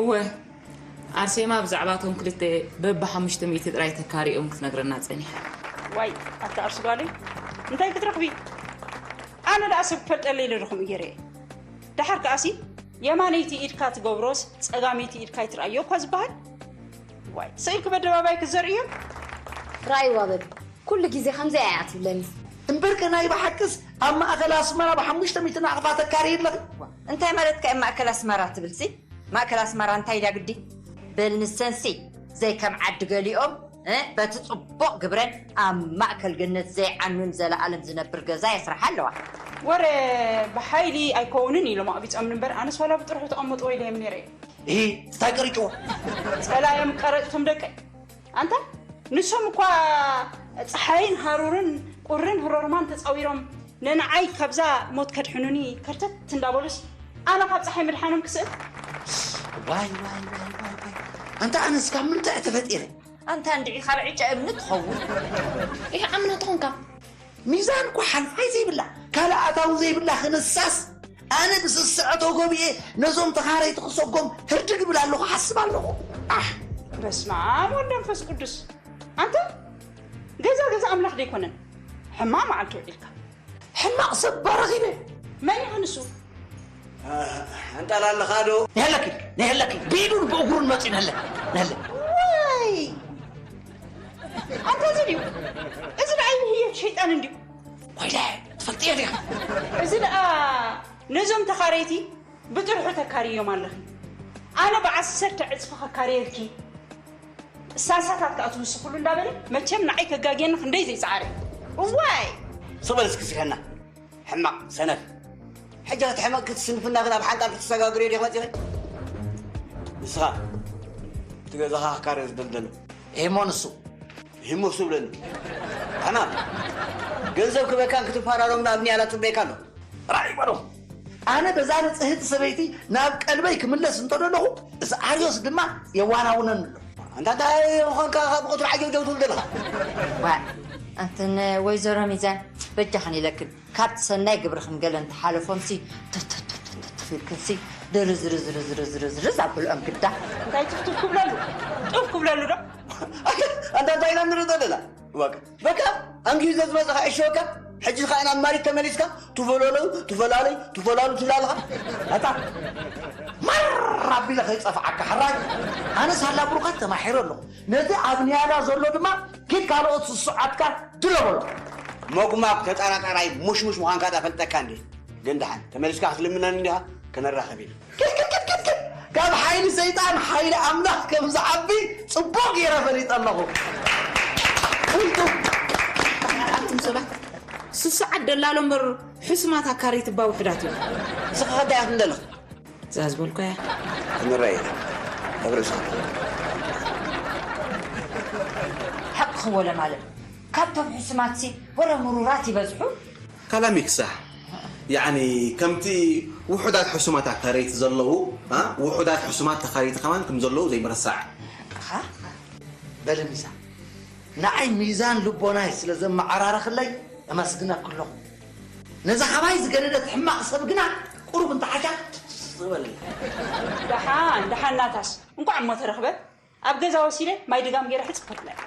እወ ኣርሴማ ብዛዕባ እቶም ክልተ በቢ ሓሙሽተ ሚእቲ ጥራይ ተካሪኦም ክትነግረና ጸኒሓ። ዋይ ኣታ ኣርሲ ጓለይ እንታይ ክትረኽቢ? ኣነ ደኣ ሰብ ክፈልጠለይ ኢለ ዶ ከምኡ ገይረ እየ። ደሓር ከኣሲ የማነይቲ ኢድካ ትገብሮስ ጸጋመይቲ ኢድካ ኣይትርኣዮ እኳ ዝበሃል። ዋይ ስቕ ኢልኪ በደባባይ ክትዘርእዮም። ራእይዋ በል ኩሉ ግዜ ከምዚኣ እያ ትብለኒ። እምበርከ ናይ ብሓቅስ ኣብ ማእኸል ኣስመራ ብሓሙሽተ ሚእቲ ናቕፋ ተካርዪ ኣለኺ? እንታይ ማለትካ እየ ማእከል ኣስመራ ትብልሲ? ማእከል ኣስመራ እንታይ ድያ ግዲ? በል ንሰንሲ ዘይከም ዓዲ ገሊኦም እ በቲ ጽቡቕ ግብረን ኣብ ማእከል ገነት ዘይዓኑን ዘለኣለም ዝነብር ገዛ የስርሓ ኣለዋ። ወረ ብሓይሊ ኣይከውንን ኢሎም ኣቕቢጾምኒ እምበር ኣነስ ዋላ ብጥርሑ ተቐመጥዎ ኢለዮም ነይረ እየ። እሂ እንታይ ቀሪጭዎ? ጸላዮም ቀረጭቶም ደቀይ ኣንታ ንሶም እኳ ጸሓይን ሃሩርን ቁርን ህሮርማን ተጻዊሮም ንንዓይ ካብዛ ሞት ከድሕኑኒ ከርተት እንዳበሉስ ኣነ ካብ ጸሓይ ምድሓኖም ክስእን? ዋይ ዋይ ዋይ ዋይ ዋይ ኣንታ ኣነስ ካብ ምንታይ ተፈጢረ? ኣንታ እንድዒ ካብ ዕጨ እምኒ ትኸውን። ይህ ዓምና ተኾንካ ሚዛን እኮ ሓልፋይ ዘይብላ ካልእ ኣታዊ ዘይብላ ክንሳስ ኣነ ብስስዐ ተጎቢኤ ነዞም ተኻረይቲ ክሰጎም ህርድግ እብል ኣለኹ ሓስብ ኣለኹ። ኣሕ! በስመ ኣብ ወወልድ ወመንፈስ ቅዱስ። ኣንታ ገዛ ገዛ ኣምላኽ ደይኮነን ሕማቕ መዓልቲ ውዒልካ። ሕማቕ ሰብ ባረኺበ። መን ኢኻ ንሱ? ኣንጣላለኻ ዶ? ነሀለኪ ነሀለኪ ብኢዱን ብእግሩን መፂኡ ነለ ነለ። ዋይ ኣንታ እዚ ድዩ? እዚ ደኣ ይህየት ሸይጣን እንድዩ። ኮይለ ትፈልጥዮ ዲኻ? እዚ ደኣ ነዞም ተኻረይቲ ብጥርሑ ተካርዮም ኣለኺ። ኣነ ብዓሰርተ ዕፅፊ ከካርየልኪ ሳሳታት ከኣ ትውስኽሉ እንዳበለ መቸም ንዓይ ከጋግየኒ ክንደይ ዘይጸዓረ። እዋይ! ስቕ በል እስኪ ስከና ሕማቕ ሰነፍ። ሕጂ ክትሕመቕ ክትስንፍና ግን ኣብ ሓንጣል ክትሰጋግርዮ ዲኺ መጺኺ? ንስኻ እቲ ገዛኻ ክካረ ዝደልደሎ። እሂሞ ንሱ። እሂሞ ንሱ ብለኒ። ሕማቕ። ገንዘብ ክበካን ክትፈራረምና ኣብ ኒያላ ጽበየካ ኣሎ። ራይ በሎ። ኣነ በዛ ንጽህቲ ሰበይቲ ናብ ቀልበይ ክምለስ እንተደለኹ፣ እዚ ኣርዮስ ድማ የዋናውነኒ ኣሎ። ኣንታ እንታይ ምኾንካ ካብ ቁጽሪ ዓጀውጀው ትብል ዘለኻ? ዋ፣ ኣንተን ወይዘሮ ሚዛን፣ በጃኽን ኢለክን፣ ካብቲ ሰናይ ግብርኽን ገለ እንተሓለፎምሲ፣ ተተተተተፍ ኢልክንሲ፣ ድርዝርዝርዝርዝርዝ ኣብልኦም ግዳ። እንታይ ትፍትፍ ክብለሉ? ጡፍ ክብለሉ ዶ? ኣንታ እንታይ ኢና ንርኢ ዘለና? በቃ፣ በቃ፣ ኣንጊሁ ዘዝመጸኻ እሾካ፣ ሕጂ ኸኣ ናብ ማሪት ተመሊስካ፣ ትፈለለዩ፣ ትፈላለዩ፣ ትፈላለዩ ትብል ኣለኻ። ኣታ፣ ማር ኣቢለ ከይጸፍዓካ፣ ሕራይ። ኣነ ሳላ ብሩኻት ተማሒረ ኣለኹ። ነቲ ኣብ ንያላ ዘሎ ድማ፣ ኪድ ካልኦት ስሱዓትካ ድሎ በሎ። ሞግማግ ተጠራጣራይ ሙሽሙሽ ምዃንካ ዳ ፈልጠካ እንዴ? ግን ደሓን፣ ተመሊስካ ክትልምነን እንዲኻ፣ ከነራኸብ ኢና። ካብ ሓይሊ ሰይጣን ሓይሊ ኣምላኽ ከም ዝዓቢ ጽቡቕ ገይረ ፈሊጠ ኣለኹ። ፍልጡ። ኣቱም ሰባት፣ ስሱዓት ደላሎ እምበር ሕሱማት ኣካረይቲ እባ ውሑዳት እዮም። ንስኻ ከዳያት እንደለኽ። እዛ ዝበልኩ እያ። ክንረአ ኢና። ኣብ ርእስኻ። ሓቅኺ ወለ ማለት፣ ካብቶም ሕሱማትሲ ወረ ምሩራት ይበዝሑ። ካላሚክሳ፣ ያዕኒ ከምቲ ውሑዳት ሕሱማት ኣካረይቲ ዘለዉ፣ አ፣ ውሑዳት ሕሱማት ተኻረይቲ ከማን ከም ዘለዉ ዘይምርሳዕ። ሓቅኻ። በሊ ሚዛን፣ ንዓይ ሚዛን ልቦናይ ስለ ዘመዓራረኽለይ እመስግነኪ ኣለኹ። ነዛ ካባይ ዝገደደት ሕማቕ ሰብ ግና ቁሩብ እንተሓሻ ትስስበለይ። ደሓን፣ ደሓን ናታሽ፣ እንቋዕ እሞ ተረኽበ። ኣብ ገዛ ወሲደ ማይ ድጋም ገይረ ሕጽብ ከብላ እየ።